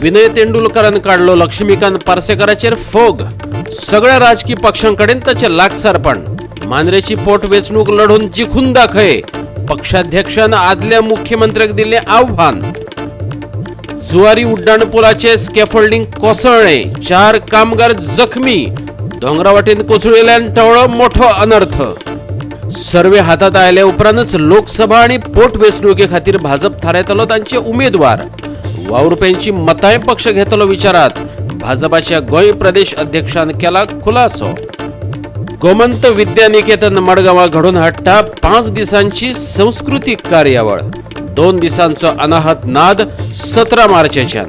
विनय तेंडुलकरान काडलो लक्ष्मीकांत पार्सेकाराचेर फोग. सगळ्या राजकी पक्षांकडेन ताचें लागसारपण. मांद्रेची पोटवेंचणूक लढोवन जिखून दाखय, पक्षाध्यक्षान आदल्या मुख्यमंत्र्याक दिल्लें आव्हान. जुवारी उड्डाण पुलाचे स्कॅफोल्डिंग कोसळ्ळें, 4 कामगार जखमी. दोंगरा वाटेन कोसळिल्ल्यान टळ्ळो मोठो अनर्थ. सर्वे हातात आयले उपरांतच लोकसभा आनी पोटवेंचणुके खातीर भाजप थारायतलो तांचे उमेदवार. वावुरप्यांची मतांय पक्ष घेतलो विचारात, भाजपाच्या गोंय प्रदेश अध्यक्षान केला खुलासो. गोमंत विद्यानिकेतन मडगांवा घडोवन हाडटा 5 दिसांची संस्कृतीक कार्यावळ. 2 दिसांचो अनाहत नाद 17 मार्चाच्यान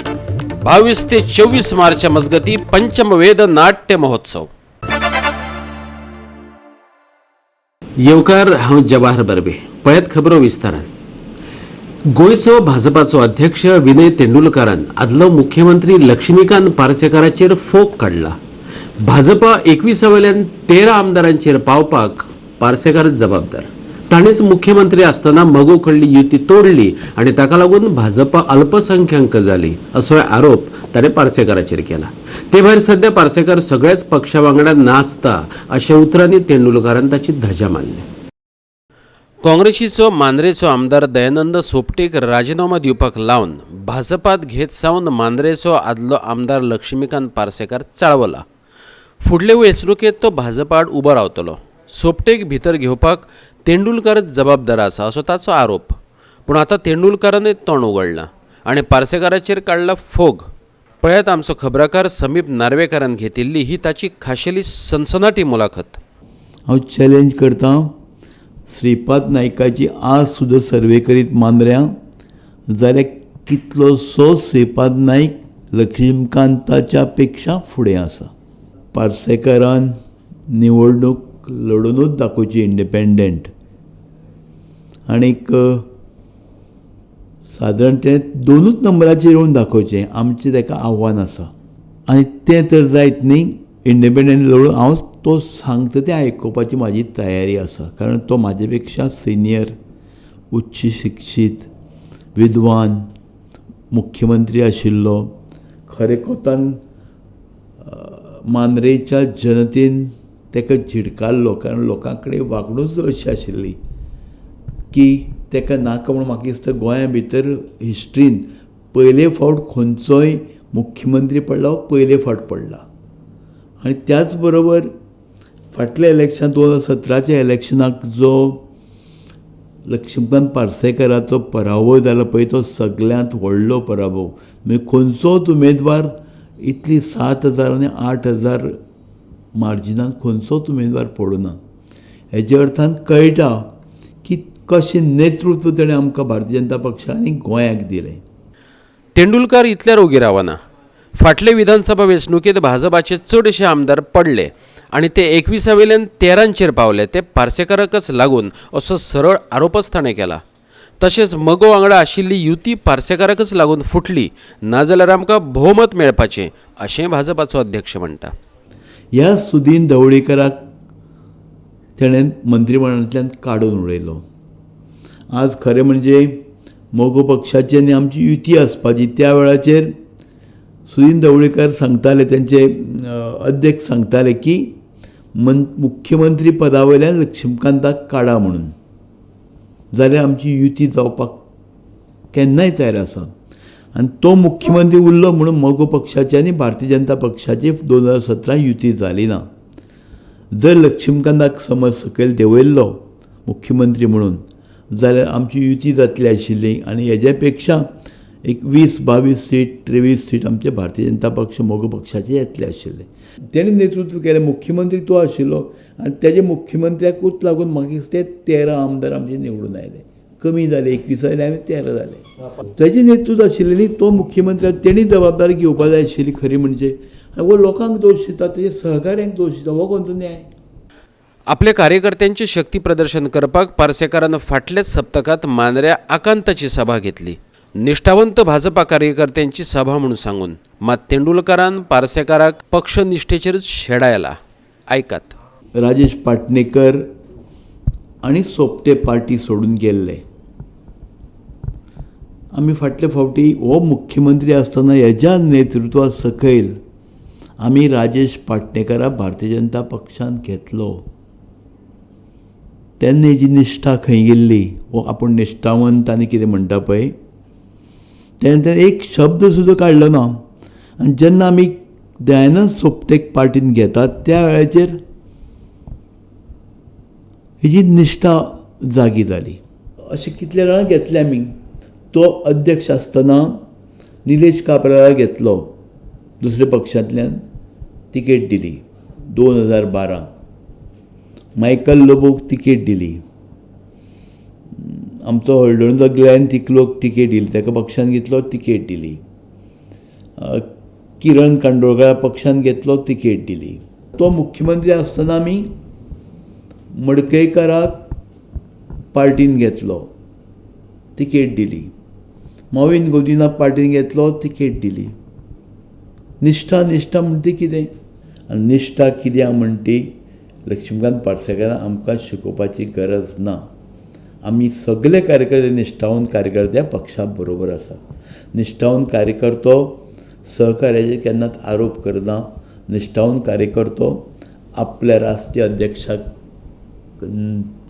22 ते 24 मार्चा मजगती पंचमवेद नाट्य महोत्सव. येवकार, हांव जवाहर बर्वे. पळयात खबरो विस्तारान. गोंयचो भाजपाचो अध्यक्ष विनय तेंडुलकारान आदलो मुख्यमंत्री लक्ष्मीकांत पार्सेकाराचेर फोग काडला. भाजपा 21 वयल्यान 13 आमदारांचेर पावपाक पार्सेकारच जबाबदार. ताणेच मुख्यमंत्री आसतना मगो कडली युती तोडली आनी ताका लागून भाजपा अल्पसंख्याक जाली असो आरोप ताणें पार्सेकाराचेर केला. ते भायर सध्या पार्सेकार सगळ्याच पक्षा वांगडा नाचता अशा उतरांनी तेंडुलकारान ताची धजा मारली. काँग्रेसीचो मांद्रेचो आमदार दयानंद सोपटेक राजिनामो दिवपाक लावन भाजपात घेत सावन मांद्रेचो आदलो आमदार लक्ष्मीकांत पार्सेकार चाळवला. फुडले वेंचणुकेंत तो भाजपा आड उबो रावतलो. सोपटेक भितर घेवपाक तेंडुलकारच जबाबदार आसा असो ताचो आरोप. पूण आतां तेंडुलकारानय तोंड उगडलां आनी पार्सेकाराचेर काडला फोग. पळयात आमचो खबराकार समीप नार्वेकारान घेतिल्ली ही ताची खाशेली सनसनाटी मुलाखत. हांव चॅलेंज करता श्रीपाद नायकाची आज सुद्दां सर्वे करीत मांद्र्यां जाल्यार कितलोसो श्रीपाद नायक लक्ष्मीकांताच्या पेक्षा फुडें आसा. पार्सेकारान निवडणूक लडोवनूच दाखोवची इंडिपेंडंट आनीक सादारण तें 2 नंबराचेर येवन दाखोवचें आमचें ताका आव्हान आसा. आनी तें तर जायत न्ही इंडिपेंडंट लडोवन हांव तो सांगता तें आयकुपाची म्हाजी तयारी आसा, कारण तो म्हाजे पेक्षा सिनियर, उच्च शिक्षीत, विद्वान मुख्यमंत्री आशिल्लो. खरें कोतान मांद्रेच्या जनतेन ताका झिडकारलो, कारण लोकां कडेन वागणूच अशी आशिल्ली की ताका नाका म्हूण म्हाका दिसता गोंया भितर हिस्ट्रीन पयले फावट खंयचोय मुख्यमंत्री पडला हो पयले फावट पडला. आनी त्याच बरोबर फाटल्या इलेक्शन 2017 इलेक्शनाक जो लक्ष्मीकांत पार्सेकाराचो पराभव जाला पळय तो सगळ्यांत व्हडलो पराभव. म्हणजे खंयचोच उमेदवार इतली 7,000 आनी 8,000 मार्जिनान खंयचोच उमेदवार पडुना. हेच्या अर्थान कळटा की कशें नेतृत्व तेणें आमकां भारतीय जनता पक्षान आनी गोंयाक दिलें. तेंडुलकार इतल्यार ओगी रावना. फाटले विधानसभा वेंचणुकेंत भाजपाचे चडशे आमदार पडले आनी ते 21 वयल्यान 13 पावले ते पार्सेकाराकच लागून असो सरळ आरोपच ताणें केला. तशेंच मगो वांगडा आशिल्ली युती पार्सेकाराकच लागून फुटली, नाजाल्यार आमकां भोवमत मेळपाचें अशें भाजपाचो अध्यक्ष म्हणटा. ह्या सुदीन ढवळीकराक तेणें मंत्रीमंडळांतल्यान काडून उडयलो. आज खरें म्हणजे मगो पक्षाची आनी आमची युती आसपाची त्या वेळाचेर सुदीन ढवळीकर सांगताले, तेंचे अध्यक्ष सांगताले की मुख्यमंत्री पदा वयल्यान लक्ष्मीकांताक काडा म्हणून, जाल्यार आमची युती जावपाक केन्नाय तयार आसा. आनी तो मुख्यमंत्री उरलो म्हणून मगो पक्षाची आनी भारतीय जनता पक्षाची 2017 युती जाली ना. जर लक्ष्मीकांताक समज सकयल देंवयल्लो मुख्यमंत्री म्हणून जाल्यार आमची युती जातली आशिल्ली आनी हेज्या पेक्षा एक 20, 22 सीट, 23 सीट आमचे भारतीय जनता पक्ष मगो पक्षाचे येतले आशिल्ले. तेणें नेतृत्व केलें, मुख्यमंत्री तो आशिल्लो आनी तेजे मुख्यमंत्र्याकूच लागून म्हाका दिसता 13 आमदार आमचे निवडून आयले. कमी जाले, 21 आयले आमी 13 जाले. तेजें नेतृत्व आशिल्लें न्ही, तो मुख्यमंत्री तेणी जबाबदारी घेवपा जाय आशिल्ली खरी म्हणजे. वो लोकांक दोश दिता, तेजे सहकाऱ्यांक दोश दिता, हो कोणतो न्याय? आपल्या कार्यकर्त्यांची शक्ती प्रदर्शन करपाक पार्सेकारान फाटल्याच सप्तकांत मांद्र्या आकांताची सभा घेतली. निष्ठावंत भाजपा कार्यकर्त्यांची सभा म्हणून सांगून मात तेंडुलकारान पार्सेकाराक पक्षनिष्ठेचेरच शेडायला. आयकात. राजेश पाटणेकर आनी सोपटे पार्टी सोडून गेल्ले. आमी फाटले फावटी हो मुख्यमंत्री आसतना हेज्या नेतृत्वा सकयल आमी राजेश पाटणेकाराक भारतीय जनता पक्षान घेतलो. तेन्ना हेजी निश्ठा खंय गेल्ली? हो आपूण निश्ठावंत आनी कितें म्हणटा पळय, तेन्ना तेणें एक शब्द सुद्दां काडलो ना. आनी जेन्ना आमी दयानंद सोपटेक पार्टीन घेतात त्या वेळाचेर हेजी निश्ठा जागी जाली. अशें कितले जाणां घेतले आमी. तो अध्यक्ष आसतना निलेश काब्रालाक घेतलो, दुसऱ्या पक्षांतल्यान तिकेट दिली 2012. मायकल लोबोक तिकेट दिली. आमचो हळदोणचो ग्लॅन तिकलोक तिकेट दिली, ताका पक्षान घेतलो, तिकेट दिली. किरण कांदोळकार पक्षान घेतलो, तिकेट दिली. तो मुख्यमंत्री आसतना आमी मडकयकाराक पार्टीन घेतलो, तिकेट दिली. मॉवीन गोदिनाक पार्टीन घेतलो, तिकेट दिली. निश्ठा निश्ठा म्हणटा कितें? आनी निश्ठा कितें म्हणटी लक्ष्मीकांत पार्सेकारान आमकां शिकोवपाची गरज ना. आमी सगळे कार्यकर्ते निश्ठावंत कार्यकर्ते पक्षा बरोबर आसा. निश्ठावंत कार्यकर्तो सहकार्याचेर केन्नाच आरोप करना. निश्ठावंत कार्यकर्तो आपल्या राष्ट्रीय अध्यक्षाक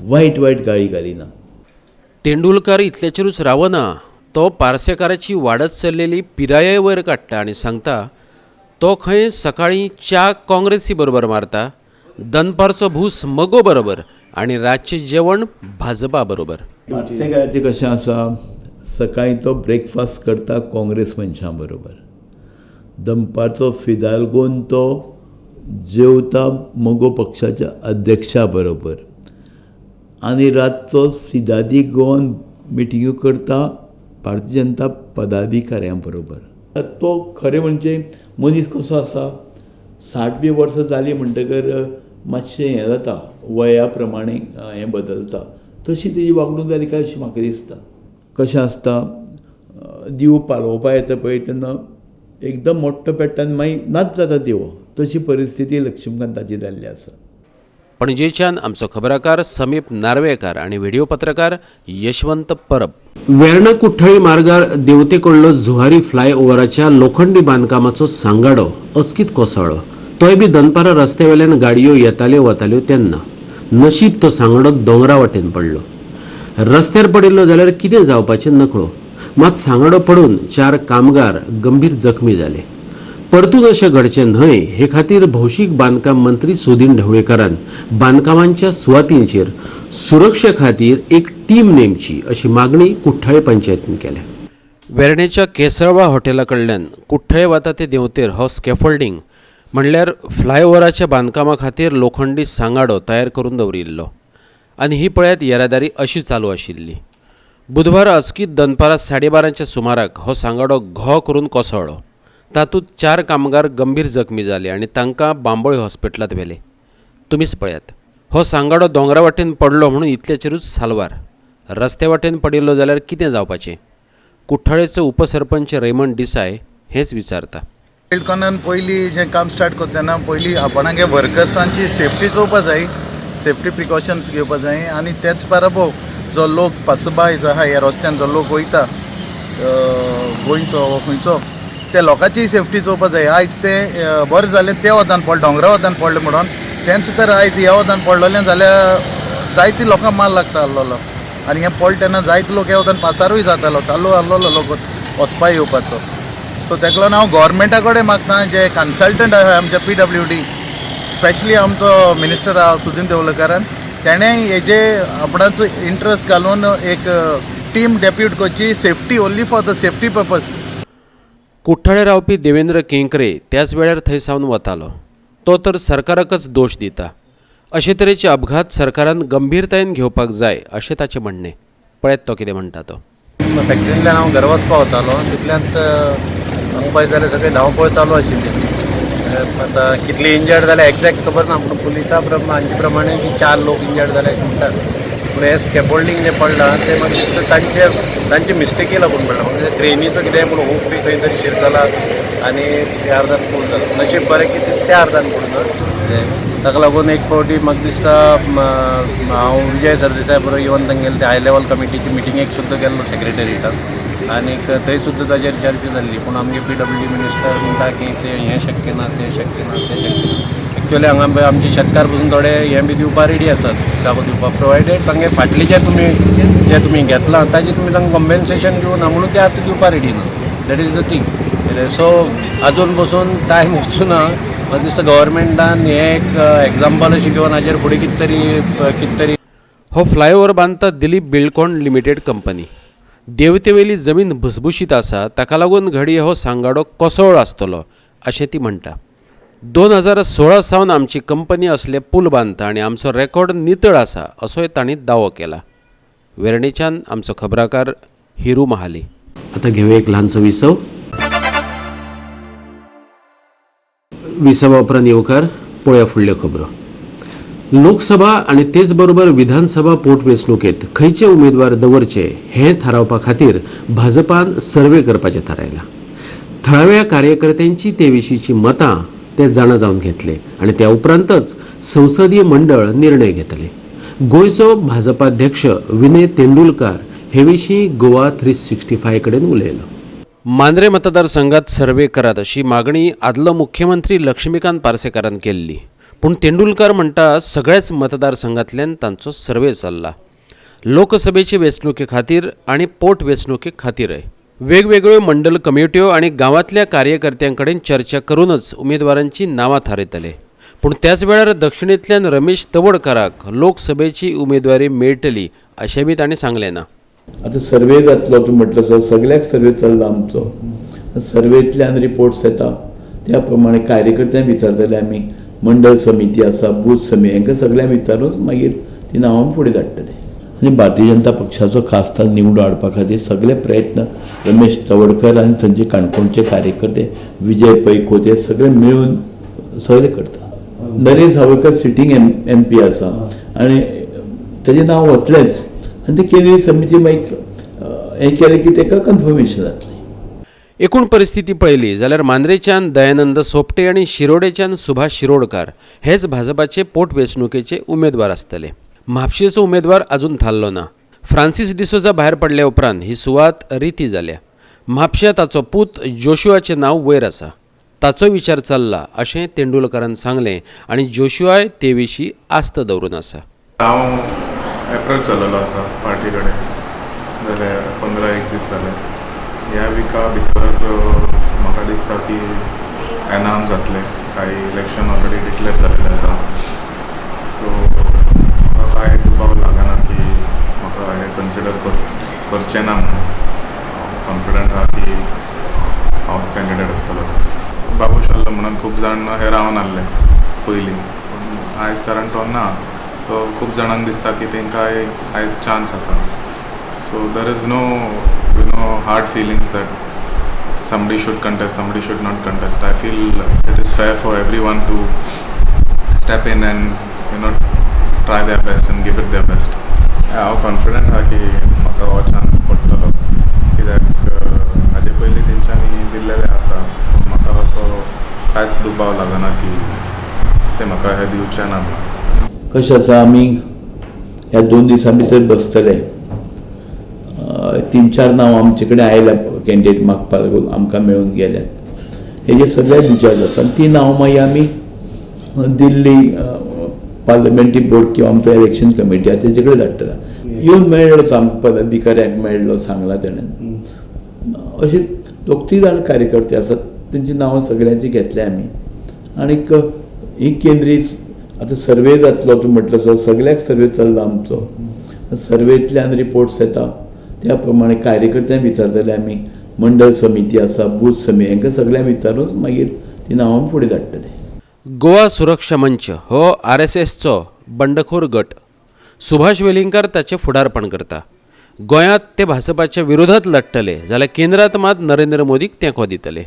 वायट वायट गाळी घालिना. तेंडुलकार इतल्याचेरूच रावना, तो पार्सेकाराची वाडत चल्लेली पिराय वयर काडटा आनी सांगता तो खंय सकाळीं च्या काँग्रेसी बरोबर मारता, दनपारचो भूस मगो बरोबर आनी रातचें जेवण भाजपा बरोबर. पार्सेकाराचें कशें आसा, सकाळीं तो ब्रेकफास्ट करता काँग्रेस मनशां बरोबर, दनपारचो फिदाल्गोन तो जेवता मगो पक्षाच्या अध्यक्षा बरोबर, आनी रातचो सिदादी गोवन मिटिंग्यो करता भारतीय जनता पदाधिकाऱ्यां बरोबर. तो खरें म्हणजे मनीस कसो आसा, 60 बी वर्सां जालीं म्हणटकर मातशें हें जाता, वया प्रमाणे हें बदलता, तशी तेजी वागणूक जाली काय अशें म्हाका दिसता. कशें आसता, दिवो पालोवपा येता पळय तेन्ना एकदम मोठो पेट्टा आनी मागीर नाच जाता दिवो, तशी परिस्थिती लक्ष्मीकांताची जाल्ली आसा. पणजेच्यान आमचो खबराकार समीप नार्वेकार आनी व्हिडिओ पत्रकार यशवंत परब. वेर्णा कुठ्ठळी मार्गार देवतेकडलो जुहारी फ्लायओव्हराच्या लोखंडी बांदकामाचो सांगाडो अस्कीत कोसळ्ळो. तोय बी दनपारा रस्त्या वेल्यान गाडयो येताल्यो वताल्यो तेन्ना. नशीब तो सांगाडो दोंगरा वाटेन पडलो. रस्त्यार पडिल्लो जाल्यार कितें जावपाचें नकळो. मात सांगाडो पडून 4 कामगार गंभीर जखमी जाले. परतून अशें घडचें न्हय हे खातीर भौशीक बांदकाम मंत्री सुदीन ढवळीकारान बांदकामांच्या सुवातींचेर सुरक्षे खातीर एक टीम नेमची अशी मागणी कुठ्ठाळे पंचायतीन केल्या. वेर्णेच्या केसरवा हॉटेला कडल्यान कुठ्ठाळे वता ते देंवतेर हो स्कॅफोल्डींग म्हणल्यार फ्लायओव्हराच्या बांदकामा खातीर लोखंडी सांगाडो तयार करून दवरिल्लो आनी ही पळयात येरादारी अशी चालू आशिल्ली. बुधवार अचकीत दनपारां 12:30च्या सुमाराक हो सांगाडो घो करून कोसळ्ळो. तातूंत 4 कामगार गंभीर जखमी जाले आनी तांकां बांबोळे हॉस्पिटलांत व्हेले. तुमीच पळयात, हो सांगाडो दोंगरा वाटेन पडलो म्हणून इतल्याचेरूच साल्वार. रस्त्या वाटेन पडिल्लो जाल्यार कितें जावपाचें? कुठ्ठाळेचो उपसरपंच रेमंड डिसाय हेंच विचारता. बिल्डकॉनान पयलीं जें काम स्टार्ट करता तेन्ना पयलीं आपणागे वर्कर्सांची सेफ्टी चोवपा जाय, सेफ्टी प्रिकॉशन्स घेवपा जाय आनी तेच बरोबर जो लोक पासबाय जो आहा ह्या रस्त्यान जो लोक वयता गोंयचो वो खंयचो ते लोकांची सेफ्टी चोवपा जाय. आयज तें बरें जालें ते वतान पडलें, दोंगरा वतान पडलें म्हणून तेंच तर आयज ह्या वतान पडलेलें जाल्यार जायते लोकांक माल लागता आसलेलो आनी हें पडलें तेन्ना जायते लोक ह्या वतान पासारूय जातालो, चालू आसलेलो लोक वचपा येवपाचो. सो तेका लागून हांव गोवोरमेंटा कडेन मागता जे कन्सल्टंट आहा आमचे PWD, specially आमचो मिनिस्टर आहा सुदीन देवळकारान, तेणें हेजे आपणाचो इंट्रस्ट घालून एक टीम डेप्यूट करची, safety only for the safety purpose. Kuthale रावपी देवेंद्र केंकरे त्याच वेळार थंय सावन वतालो. तो तर सरकाराकच दोश दिता. अशे तरेचे अपघात सरकारान गंभीरतायेन घेवपाक जाय अशें ताचें म्हणणें. पळयात तो कितें म्हणटा तो. फॅक्टरींतल्यान हांव घरा वचपा वतालो, तितल्यांत हांगा पळयत जाल्यार सगळी धांवपळ चालू आशिल्ली. आतां कितली इंजर्ड जाल्या एग्जॅक्ट खबर ना, पूण पुलिसा हांचे प्रमाणे की 4 लोक इंजर्ड जाले अशें म्हणटात. पूण हें स्कॅफोल्डींग जें पडलां तें म्हाका दिसता तांचे मिस्टेकी लागून पडलां. म्हणजे ट्रेनीचो कितें पूण हूक बी खंय तरी शिरकला आनी त्या अर्दान पूर्ण जाला. नशीब बरें की त्या अर्दान पडूना. ताका लागून एक फावटी म्हाका दिसता हांव विजय सरदेसाय बरोबर इवन तांगेले ते हाय लेवल कमिटीची मिटिंगेक सुद्दां गेल्लो सेक्रेटरीटान आनीक थंय सुद्दां ताजेर चर्चा जाल्ली पूण आमगे PWD minister म्हणटा की ते हें शक्य ना, तें शक्य ना, तें शक्य ना. एक्चुअली हांगा आमचे शेतकार पसून थोडे हें बी दिवपा रेडी आसात, जागो दिवपाक, प्रोवायडेड तांगे फाटलें जें तुमी घेतलां ताजें तुमी तांकां कॉम्पेन्सेशन दिवना म्हणून ते आतां दिवपा रेडी ना. That is the thing. So आजून पसून टायम वचूना. म्हाका दिसता गव्हर्मेंटान हें एक एग्जाम्पल अशें घेवन हाजेर फुडें कितें तरी हो फ्लायओव्हर बांदता दिलीप बिल्डकॉन लिमिटेड कंपनी. देवतेवेली जमीन भुसभुशीत आसा, ताका लागून घडये हो सांगाडो कोसळ आसतलो अशें ती म्हणटा. 2016 सावन आमची कंपनी असले पूल बांदता आनी आमचो रेकॉर्ड नितळ आसा असोय तांणी दावो केला. वेर्णेच्यान आमचो खबराकार हिरू महाली. आतां घेवया एक ल्हानसो विसव. विसवा उपरांत येवकार पळोवया फुडल्यो खबरो. लोकसभा आनी तेच बरोबर विधानसभा पोटवेंचणुकेंत खंयचे उमेदवार दवरचे हें थारावपा खातीर भाजपान सर्वे करपाचें थारायलां. थळाव्या कार्यकर्त्यांची ते विशींची मतां ते जाणा जावन घेतले आनी त्या उपरांतच संसदीय मंडळ निर्णय घेतले. गोंयचो भाजपाध्यक्ष विनय तेंडुलकार हे विशीं गोवा 365 कडेन उलयलो. मांद्रे मतदारसंघात सर्वे करात अशी मागणी आदलो मुख्यमंत्री लक्ष्मीकांत पार्सेकारान केल्ली, पूण तेंडुलकार म्हणटा सगळ्याच मतदारसंघांतल्यान तांचो सर्वे चल्ला. लोकसभेचे वेंचणुके खातीर आनी पोट वेंचणुके खातीरय वेगवेगळ्यो मंडल कमिट्यो आनी गांवांतल्या कार्यकर्त्यां कडेन चर्चा करूनच उमेदवारांची नांवां थारयतले. पूण त्याच वेळार दक्षिणेंतल्यान रमेश तवडकाराक लोकसभेची उमेदवारी मेळटली अशें बी तांणी सांगलें ना. आतां सर्वे जातलो तूं म्हटलो सो सगळ्याक सर्वे चल्ला आमचो. सर्वेंतल्यान रिपोर्ट्स येता त्या प्रमाणे कार्यकर्त्यांक विचारतले आमी, मंडळ समिती आसा, बूथ समिती, हांकां सगळ्यांक विचारून मागीर ती नांवां फुडें धाडटले. आनी भारतीय जनता पक्षाचो खासदार निवडून हाडपा खातीर सगळे प्रयत्न रमेश तवडकर आनी थंयचे काणकोणचे कार्यकर्ते विजय पै खोते सगळे मेळून सगळे करता. नरेश सावयकर सिटींग MP आसा आनी ताजें नांव वतलेंच आनी ते केंद्रीय समिती मागीर हें केलें की ताका कन्फर्मेशन जातलें. एकूण परिस्थिती पळयली जाल्यार मांद्रेच्यान दयानंद सोपटे आनी शिरोडेच्यान सुभाष शिरोडकार हेच भाजपाचे पोटवेंचणुकेचे उमेदवार आसतले. म्हापशेचो उमेदवार अजून थारलो ना. फ्रांसीस डिसोजा भायर पडल्या उपरांत ही सुवात रिती जाल्या. म्हापश्या ताचो पूत जोशुआचें नांव वयर आसा, ताचो विचार चल्ला अशें तेंडुलकारान सांगलें आनी जोशुआय ते विशीं आस्त दवरून आसा. हांव एप्रोच जाल्लो आसा पार्टी कडेन जाल्यार 15-1 दीस जाले. ह्या विका भितर म्हाका दिसता की एनावन्स जातले, कांय इलेक्शन ऑलरेडी डिक्लेर जाल्लें आसा. सो म्हाका कांय दुबाव लागना की म्हाका हें कन्सिडर करचें ना म्हणून. हांव कॉन्फिडंट आहा की हांव कॅन्डिडेट आसतलो. बाबूश आहलो म्हणून खूब जाण हे रावन आहले पयलीं, पूण आयज कारण तो ना, सो खूब जाणांक दिसता की तांकां आयज चान्स आसा. So there is no hard feelings that somebody should contest, somebody should not contest. I feel it is fair for everyone to step in and try their best and give it their best. हांव confident आहा की म्हाका हो chance पडटलो, कित्याक हाजे पयलीं तेंच्यांनी दिल्लेलें आसा. सो म्हाका असो कांयच दुबाव लागना की ते म्हाका हें दिवचें ना म्हणून. कशें आसा, आमी ह्या 2 दिसां भितर बसतले. 3-4 नांव आमचे कडेन आयल्या कॅन्डिडेट मागपाक लागून आमकां मेळून गेल्यात. हेजे सगळे विचार जाता आनी ती नांवां मागीर आमी दिल्ली पार्लमेंटरी बोर्ड किंवा आमचो इलेक्शन कमिटी आसा तेजे कडेन धाडटले. येवन मेळ्ळो तो आमकां पदाधिकाऱ्यांक मेळ्ळो, सांगलां तेणें. अशे 2-3 जाण कार्यकर्ते आसात तेंची नांवां सगळ्यांची घेतल्या आमी. आनीक ही केंद्रीय आतां सर्वे जातलो तूं म्हटलो सो सगळ्याक सर्वे चल्ला आमचो. सर्वेंतल्यान रिपोर्ट्स येता त्या प्रमाणे कार्यकर्त्यांक विचारतले आमी, मंडळ समिती आसा, बूथ समिती, हांकां सगळ्यांक विचारून मागीर ती नांवां फुडें धाडटले. गोवा सुरक्षा मंच हो RSSचो बंडखोर गट. सुभाष वेलिंगकार ताचें फुडारपण करता. गोंयांत ते भाजपाच्या विरोधात लढटले जाल्यार केंद्रांत मात नरेंद्र मोदीक तेंको दितले.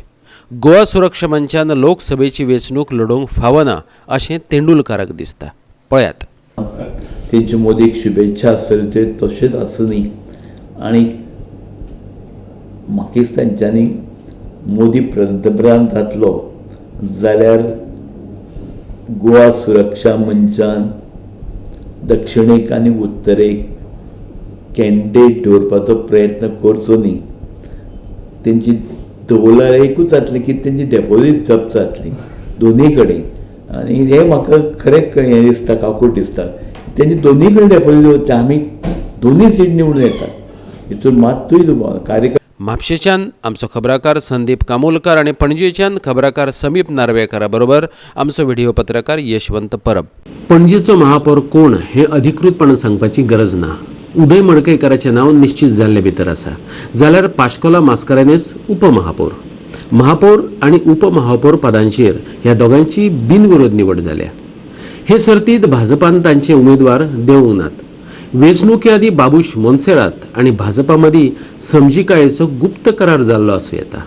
गोवा सुरक्षा मंचान लोकसभेची वेंचणूक लडोवंक फावना अशें तेंडुलकाराक दिसता. पळयात. तेंच्यो मोदीक शुभेच्छा आसतल्यो त्यो तश्योच आसूं. आनी म्हाका दिसता तेंच्यांनी मोदी पंतप्रधान जातलो जाल्यार गोवा सुरक्षा मंचान दक्षिणेक आनी उत्तरेक कॅन्डिडेट दवरपाचो प्रयत्न करचो न्ही. तेंची दवरल्यार एकूच जातली की तेंची डेपोजीट जप्त जातली दोनूय कडेन. आनी हें म्हाका खरें हें दिसता, काकूट दिसता, तेंची दोनूय कडेन डेपोजीट वतली, आमी दोनूय सीट निवडून येतात हितून मात्तूय दुबाव. कार्यकर्ते म्हापशेच्यान आमचो खबराकार संदीप कामोलकर आनी पणजेच्यान खबराकार समीप नार्वेकरा बरोबर आमचो व्हिडिओ पत्रकार यशवंत परब. पणजेचो महापौर कोण हें अधिकृतपणान सांगपाची गरज ना. उदय मडकयकाराचें नांव निश्चित जाल्ले भितर आसा, जाल्यार पाश्कोला मास्कारेन्हस उपमहापौर. महापौर आनी उपमहापौर पदांचेर ह्या दोगांची बिनविरोध निवड जाल्या. हे सर्तीत भाजपान तांचे उमेदवार देवूंक नात. वेंचणुके आदीं बाबूश मोन्सेरात आनी भाजपा मदीं समजिकायेचो गुप्त करार जाल्लो आसूं येता.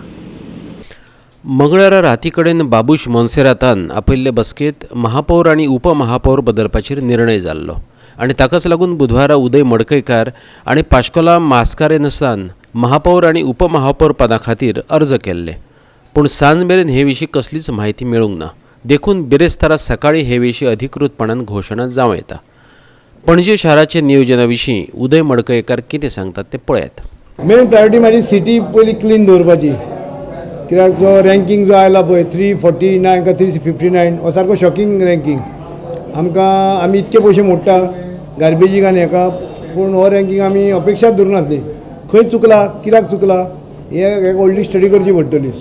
मंगळारा राती कडेन बाबूश मोन्सेरातान आपयल्ले बसकेंत महापौर आनी उपमहापौर बदलपाचेर निर्णय जाल्लो आनी ताकाच लागून बुधवारा उदय मडकयकार आनी पाश्कोला मास्कारेन्हसान महापौर आनी उपमहापौर पदा खातीर अर्ज केल्ले. पूण सांज मेरेन हे विशीं कसलीच म्हायती मेळूंक ना. देखून बिरेस्तारा सकाळीं हे विशीं अधिकृतपणान घोशणा जावं येता. पणजे शाराचे नियोजना विशीं उदय मडकयकार कितें सांगतात तें पळयात. मेन प्रायोरिटी म्हाजी सिटी पयली क्लीन दवरपाची, कित्याक जो रँकींग जो आयला पळय 349 काय 359 हो सारको शॉकिंग रँकींग. आमकां आमी इतके पयशे मोडटा गार्बेजीक आनी हेका, पूण हो रँकींग आमी अपेक्षाच धरूं नासली. खंय चुकला, कित्याक चुकला हें व्हडली स्टडी करची पडटली.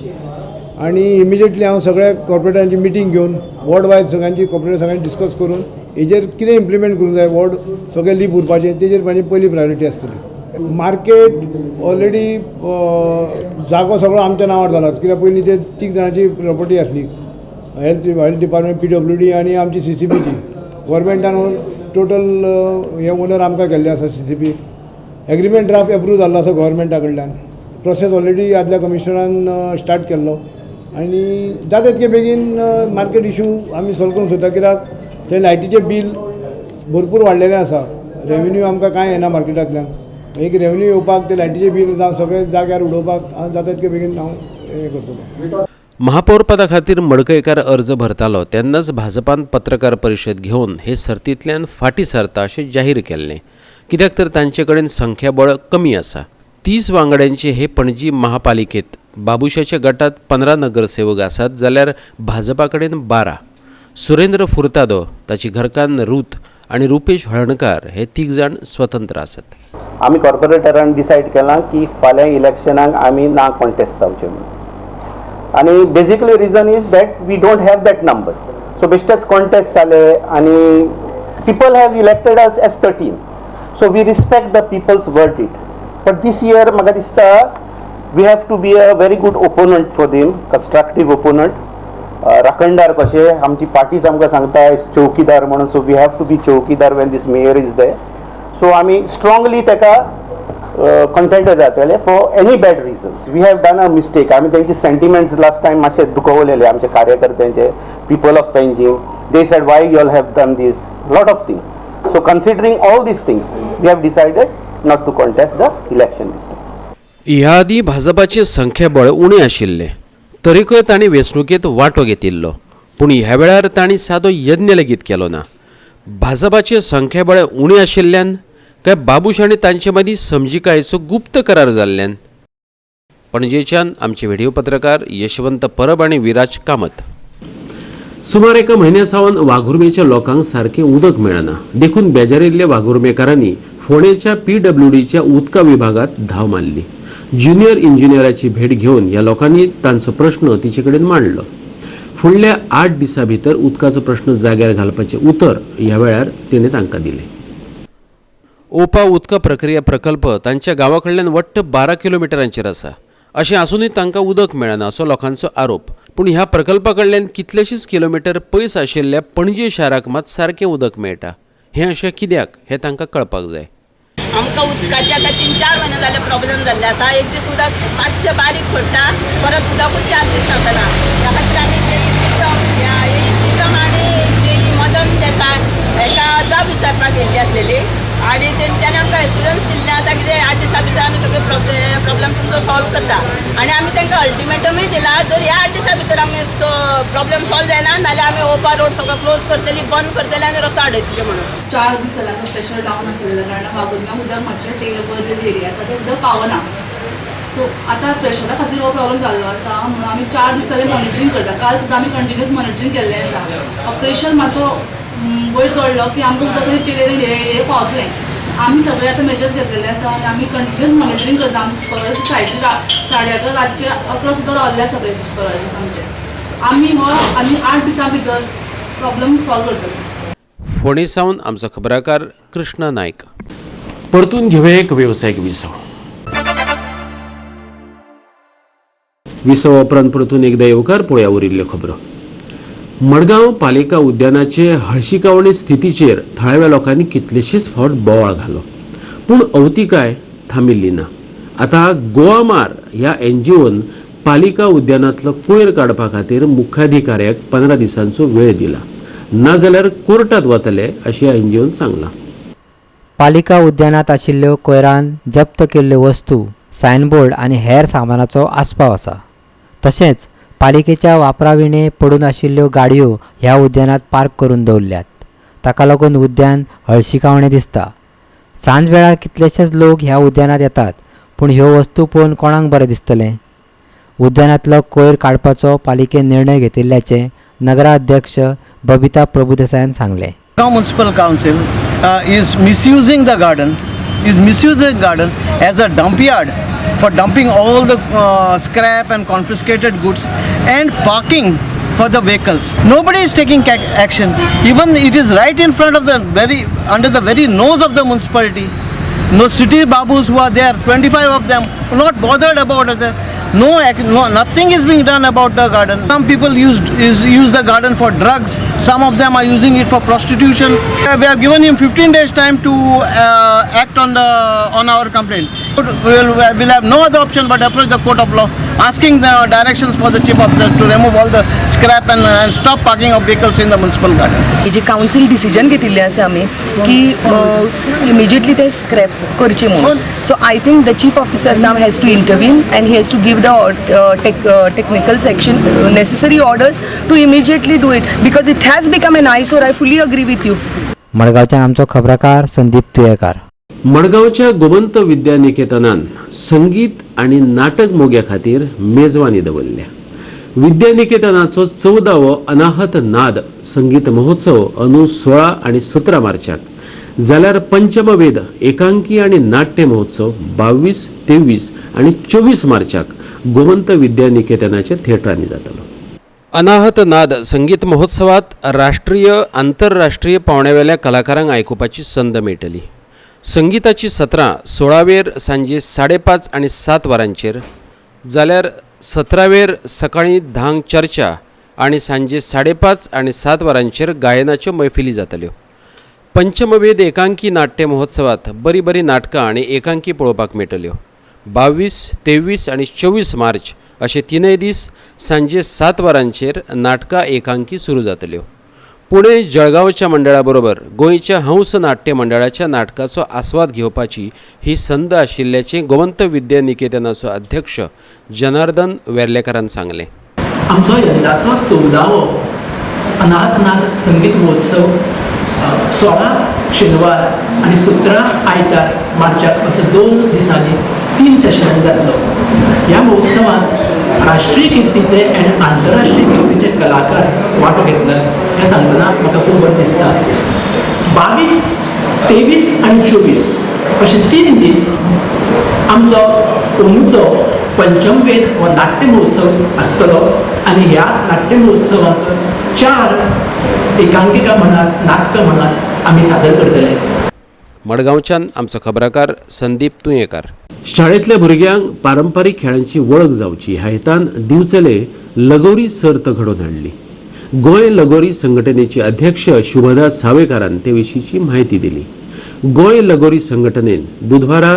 आनी इमिजिएटली हांव सगळ्या कॉर्पोरेटरांची मिटींग घेवन वॉर्ड वायज सगळ्यांची कॉर्पोरेटर सगळ्यांनी डिस्कस करून हेजेर कितें इम्प्लिमेंट करूंक जाय, वॉर्ड सगळे लीप उरपाचें, तेजेर म्हाजी पयली प्रायोरिटी आसतली. मार्केट ऑलरेडी जागो सगळो आमच्या नांवार जाला, कित्याक पयलीं ते 3 जाणांची प्रॉपर्टी आसली, हेल्थ डिपार्टमेंट, PWD आनी आमची CCPची. गव्हर्मेंटान टोटल हे ओनर आमकां केल्ले आसा. CCP agreement draft approve जाल्लो आसा गव्हर्मेंटा कडल्यान. प्रोसेस ऑलरेडी आदल्या कमिशनरान स्टार्ट केल्लो आनी जाता तितके बेगीन मार्केट इशू आमी सॉल्व करूंक सोदता, कित्याक ते लायटीचें बील भरपूर वाडलेलें आसा. रेवेन्यू आमकां कांय येना मार्केटांतल्यान, एक रेवेन्यू येवपाक ते लायटीचें बील जावं सगळें जाग्यार उडोवपाक हांव जाता तितके बेगीन हांव हें करतलो. महापौर पदा खातीर मडकयकार अर्ज भरतालो तेन्नाच भाजपान पत्रकार परिशद घेवन हे सर्तींतल्यान फाटीं सरता अशें जाहीर केल्लें, कित्याक तर तांचे कडेन संख्याबळ कमी आसा. 30 वांगड्यांचे हे पणजी महापालिकेंत बाबुशाच्या गटांत 15 नगरसेवक आसात, जाल्यार भाजपा कडेन 12. सुरेंद्र फुर्तादो, ताची घरकान्न रूथ आनी रुपेश हळणकार हे 3 जाण स्वतंत्र आसात. आमी कॉर्पोरेटरान डिसायड केलां की फाल्यां इलेक्शनाक आमी ना कॉन्टेस्ट जावचे म्हणून. आनी basically reason is that we don't have that numbers. So बेश्टेच कॉन्टेस्ट जाले आनी people have elected us as 13. So we respect the people's verdict. But this year म्हाका दिसता we have to be a very good opponent for them, constructive opponent. राखणदार कशे आमची पार्टीच आमकां सांगता चौकीदार म्हणून. So we have to be चौकीदार when this mayor is there. So आमी स्ट्रांगली ताका कंटेंट जातले for any bad reasons. We have done a mistake. आमी तेंचे सेंटिमेंट्स लास्ट टायम मातशे दुखवलेले आमचे कार्यकर्त्यांचे, people of Panjim. They said why you all have done this, lot of things. So considering all these things we have decided not to contest the election this time. ह्या आदीं भाजपाचें संख्याबळ उणें आशिल्लें तरीकय तांणी वेंचणुकेंत वांटो घेतिल्लो, पूण ह्या वेळार तांणी सादो यत्न लेगीत केलो ना. भाजपाचें संख्याबळ उणें आशिल्ल्यान काय बाबूश आनी तांचे मदीं समजिकायेचो गुप्त करार जाल्ल्यान. पणजेच्यान आमचे व्हिडिओ पत्रकार यशवंत परब आनी विराज कामत. सुमार एका म्हयन्या सावन वाघुर्मेच्या लोकांक सारकें उदक मेळना, देखून बेजारिल्ल्या वाघुर्मेकारांनी फोंडेच्या PWDच्या उदका विभागात धांव मारली. ज्युनियर इंजिनियराची भेट घेवन ह्या लोकांनी तांचो प्रश्न तिचे कडेन मांडलो. फुडल्या 8 दिसां भितर उदकाचो प्रश्न जाग्यार घालपाचें उतर ह्या वेळार तिणें तांकां दिलें. ओपा उदका प्रक्रिया प्रकल्प तांच्या गांवा कडल्यान वट्ट 12 किलोमिटरांचेर आसा. अशें आसूनय तांकां उदक मेळना असो लोकांचो आरोप. पूण ह्या प्रकल्पा कडल्यान कितलेशेच किलोमिटर पयस आशिल्ल्या पणजे शाराक मात सारकें उदक मेळटा. हें अशें कित्याक हें तांकां कळपाक जाय. आमकां उदकाचे आतां 3-4 म्हयने जाले प्रॉब्लेम जाल्ले आसा. एक दीस उदक मातशें बारीक सोडटा, परत उदकूच 4 दीस आसना. त्या खातीर आमी जेई आनी जेई मदन देसाय हेका जाब विचारपाक गेल्ली आसलेली आनी तेंच्यांनी आमकां एश्युरन्स दिल्लें आसा की 8 दिसां भितर आमी सगळे प्रॉब्लेम तुमचो सॉल्व करता. आनी आमी तांकां अल्टिमेटमूय दिला, जर ह्या 8 दिसां भितर आमी प्रॉब्लेम सॉल्व जायना नाल्यार आमी ओपा रोड सगळो क्लोज करतली, बंद करतली आनी रस्तो आडयतली म्हणून. 4 दीस जाले आमकां प्रेशर डावन आसलेल्या कारणान वाघुर्म्या उदक मातशें टेल जे एरिया आसा ते उदक पावना. सो आतां प्रेशरा खातीर हो प्रॉब्लम जाल्लो आसा म्हणून आमी 4 दीस जाले मॉनिटरींग करता. काल सुद्दां आमी कंटिन्युअस मॉनिटरींग केल्लें आसा. प्रेशर मातसो वयर चडलो की आमकां उदक थंय पेलेर हे पावतलें. आमी सगळे आतां मेजर्स घेतलेले आसा आनी आमी कंटिन्युअस मॉनिटरींग करता. आमचे सुपरवायजर सायडीर 11:30 रातचे 11 सुद्दां रावल्ले आसा सुपरवायजर्स आमचे. आमी हो आनी 8 दिसां भितर प्रॉब्लम सॉल्व करतले. फोंडे सावन आमचो खबराकार कृष्णा नायक. परतून घेवया एक वेवसायीक विसव. विसवा उपरांत परतून एकदा येवकार. पळोवया उरिल्ल्यो खबरो. मडगांव पालिका उद्यानाचे हळशिकावणे स्थितीचेर थळाव्या लोकांनी कितलेशीच फावट बोवाळ घालो, पूण अवतिकाय थांबिल्ली ना. आतां गोवामार ह्या एनजीओन पालिका उद्यानांतलो कोयर काडपा खातीर मुख्याधिकाऱ्याक 15 दिसांचो वेळ दिला, नाजाल्यार कोर्टात वतले अशें एनजीओन सांगलां. पालिका उद्यानात आशिल्ल्यो कोयरान जप्त केल्ल्यो वस्तू, सायनबोर्ड आनी हेर सामानाचो आस्पाव आसा. तशेंच पालिकेच्या वापराविणे पडून आशिल्ल्यो गाडयो ह्या उद्यानात पार्क करून दवरल्यात. ताका लागून उद्यान हळशिकावणें दिसता. सांज वेळार कितलेशेच लोक ह्या उद्यानात येतात, पूण ह्यो वस्तू पळोवन कोणाक बरें दिसतलें? उद्यानांतलो कोयर काडपाचो पालिकेन निर्णय घेतिल्ल्याचें नगराध्यक्ष बबिता प्रभुदेसायान सांगलें. Municipal Council is misusing the garden, as a dump yard for dumping all the scrap and confiscated goods and parking for the vehicles. Nobody is taking action. Even it is right in front of the very, under the very nose of the municipality. No city babus who are there, 25 of them, not bothered about it. No, nothing is being done about the garden. Some people use the garden for drugs. Some of them are using it for prostitution. We have given him 15 days time to act on our complaint. We'll have no other option but approach the court of law, asking the directions for the chief officer to remove all the scrap and stop parking of vehicles in the municipal garden. Ji council decision घेतिल्लें आसा आमी की immediately ते scrap करचे म्हणून. So I think the chief officer now has to intervene and he has to give the technical section necessary orders to immediately do it because it has become an eyesore. I fully agree with you. मडगांवच्यान आमचो खबराकार संदीप तुयेकार. मडगांवच्या गोमंत विद्या निकेतनान संगीत आनी नाटक मोग्या खातीर मेजवानी दवरल्या. विद्यानिकेतनाचो 14वो अनाहत नाद संगीत महोत्सव अंदू 16 आनी 17 मार्चाक, जाल्यार पंचमवेद एकांकी आनी नाट्य महोत्सव 22, 23 आनी 24 मार्चाक गोमंत विद्यानिकेतनाच्या थिएटरांनी जातलो. अनाहत नाद संगीत महोत्सवात राष्ट्रीय आंतरराष्ट्रीय पावण्यावेल्या कलाकारांक आयकुपाची संद मेळटली. संगीताची सत्रां 16वेर सांजे 5:30 आनी 7 वरांचेर, जाल्यार 17वेर सकाळीं 10 चर्चा आनी सांजे 5:30 आनी 7 वरांचेर गायनाच्यो मैफिली जातल्यो. पंचमवेद एकांकी नाट्य महोत्सवात बरी बरी नाटकां आनी एकांकी पळोवपाक मेळटल्यो. 22, 23 आनी 24 मार्च अशे 3 दीस सांजे 7 वरांचेर नाटकां एकांकी सुरू जातल्यो. पुणे जळगांवच्या मंडळा बरोबर गोंयच्या हंस नाट्य मंडळाच्या नाटकाचो आस्वाद घेवपाची ही संद आशिल्ल्याचें गोमंत विद्या निकेतनाचो अध्यक्ष जनार्दन वेर्लेकारान सांगलें. आमचो यंदाचो 14वो अनाहत नाद संगीत महोत्सव 16 शेनवार आनी 17 आयतार मार्चाक असो 2 दिसांनी 3 सेशनांनी जातलो. ह्या महोत्सवांत राष्ट्रीय कीर्तीचे आनी आंतरराष्ट्रीय कीर्तीचे कलाकार वांटो घेतले हें सांगतना म्हाका खूब बरें दिसता. 22, 23 आनी 24 अशे 3 दीस आमचो अंदूचो पंचमवेद हो नाट्य महोत्सव आसतलो आनी ह्या नाट्य महोत्सवाक 4 एकांकिका म्हणात, नाटकां म्हणात आमी सादर करतले. मडगांवच्यान आमचो खबराकार संदीप तुयेकार. शाळेंतल्या भुरग्यांक पारंपारीक खेळांची वळख जावची ह्या हेतान दिवचले लगोरी सर्त घडोवन हाडली. गोंय लगोरी संघटनेचे अध्यक्ष शुभदा सावेकारान ते विशींची म्हायती दिली. गोंय लगोरी संघटनेन बुधवारा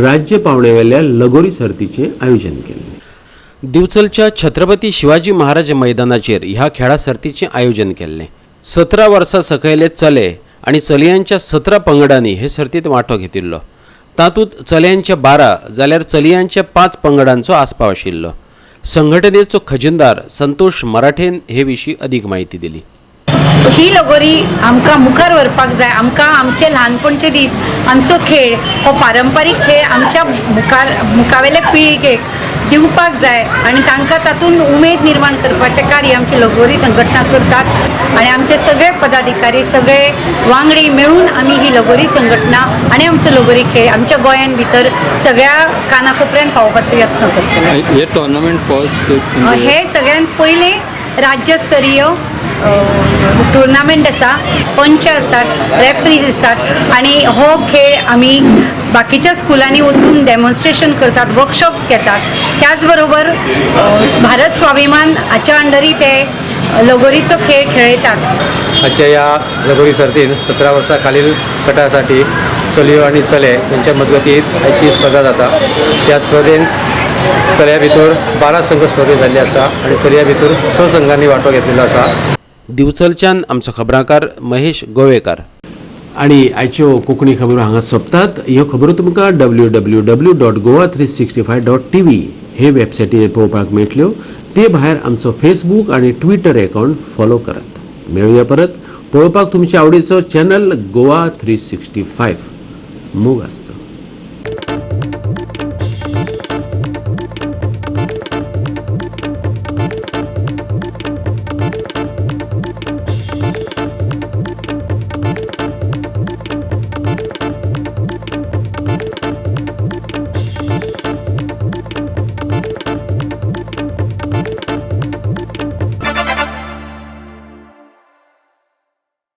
राज्य पावण्यावेल्या लगोरी सर्तीचें आयोजन केल्लें. दिवचलच्या छत्रपती शिवाजी महाराज मैदानाचेर ह्या खेळा सर्तीचें आयोजन केल्लें. 17 वर्सां सकयले चले आनी चलयांच्या 17 पंगडांनी हे सर्तींत वांटो घेतिल्लो. तातूंत चल्यांच्या 12 जाल्यार चलयांच्या 5 पंगडांचो आस्पाव आशिल्लो. संघटनेचो खजिनदार संतोष मराठेन हे विशीं अदीक म्हायती दिली. ही लगोरी आमकां मुखार व्हरपाक जाय. आमकां आमचे ल्हानपणचे दीस, आमचो खेळ हो पारंपारीक खेळ आमच्या मुखावेल्या पिळगेक दिवपाक जाय आनी तांकां तातूंत उमेद निर्माण करपाचें कार्य आमची लगोरी संघटना करतात. आनी आमचे सगळे पदाधिकारी, सगळे वांगडी मेळून आमी ही लगोरी संघटना आनी आमचो लगोरी खेळ आमच्या गोंयान भितर सगळ्या कानाकोपऱ्यान पावोवपाचो यत्न करतले. हे टोर्नामेंट फर्स्ट हे सगळ्यात पयलें राज्यस्तरीय टुर्नामेंट आसा. पंच आसात, रेफ्रीज आसात आनी हो खेळ आमी बाकीच्या स्कुलांनी वचून डेमॉन्स्ट्रेशन करतात, वर्कशॉप्स घेतात. त्याच बरोबर भारत स्वाभिमान हाच्या अंडरय ते लगोरीचो खेळ खेळयतात. आजच्या ह्या लगोरी सर्तीन 17 वर्सां खालील गटासाठी चलयो आनी चले यांच्या मजगतीत हाची स्पर्धा जाता. त्या स्पर्धेन चलया भितर 12 संघ स्पर्धे जाल्ले आसा आनी चलया भितर 6 संघांनी वांटो घेतलेलो आसा. दिवचलच्यान आमचो खबराकार महेश गोवेकार. आनी आयच्यो कोंकणी खबरो हांगा सोंपतात. ह्यो खबरो तुमकां www.goa365.tv हे वेबसायटीर पळोवपाक मेळटल्यो. ते भायर आमचो फेसबूक आनी ट्विटर अकावंट फॉलो करात. मेळुया परत पळोवपाक तुमच्या आवडीचो चॅनल गोवा 365. मोग आसचो.